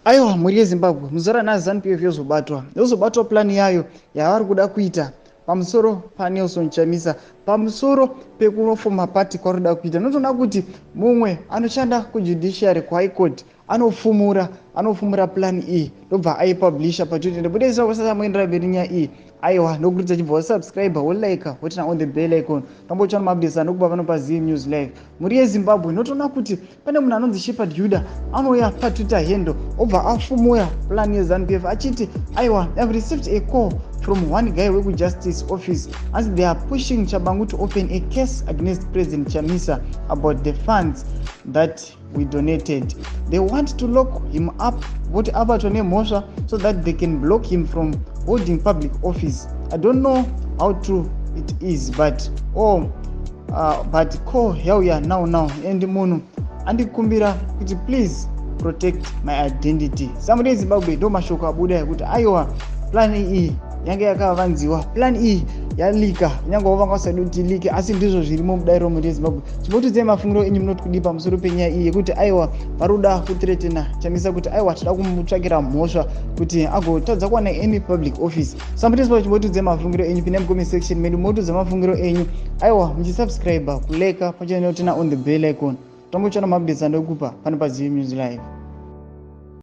Aiwa, mhuri yeZimbabwe, muzora naZANU PF yozobatwa, yozobatwa plan yayo yavari kuda kuita pamusoro paNelson Chamisa, pamusoro pekunofoma party kwavari kuda kuita. Notoona kuti mumwe anoshanda kujudiciary, kuHigh Court, anofumura plan iyi, ndobva aipublisha paTwitter. Ndobudisa kusasa muendera mberi nyaya iyi. Aiwa, ndokurudzira chibva wasubscribe, wolike, woturn on the bell icon, tambotsvana maupdates anokupa pano paZim News Live. Mhuri yeZimbabwe, notoona kuti pane munhu anonzi Shepard Yuda, anouya paTwitter handle, obva afumura plan yeZANU PF achiti, "Aiwa, I have received a call from one guy wekujustice office, as they are pushing Tshabangu to open a case against President Chamisa about the funds that we donated. They want to lock him up, voti abatwa nemhosva, so that they can block him from holding public office. I don't know how true it is, but oh, but call yauya now now, and munhu andikumbira kuti please protect my identity." Samuri yeZimbabwe, ndo mashoko abuda ekuti aiwa, plan iyi yange yakavanziwa, plan iyi yalika, kunyange vanga vasadi kuti ilike, asi ndizvo zvirimo mudairo. Mhuri yeZimbabwe, chimbotiudzai mafungiro enyu, munoti kudii pamusoro penyaya iyi yekuti aiwa, vari kuda kuthreatena Chamisa kuti aiwa, tida kumutsvakira mhosva kuti agotadza kuwana any public office? Samuri yeZimbabwe, chimbotiudzai mafungiro enyu, pinai mucomment section medu, motiudza mafungiro enyu. Aiwa, muchisubscribe, kulike pachannel, turn on the bell icon, tombotsvana maupdates andokupa pano paZim News Live.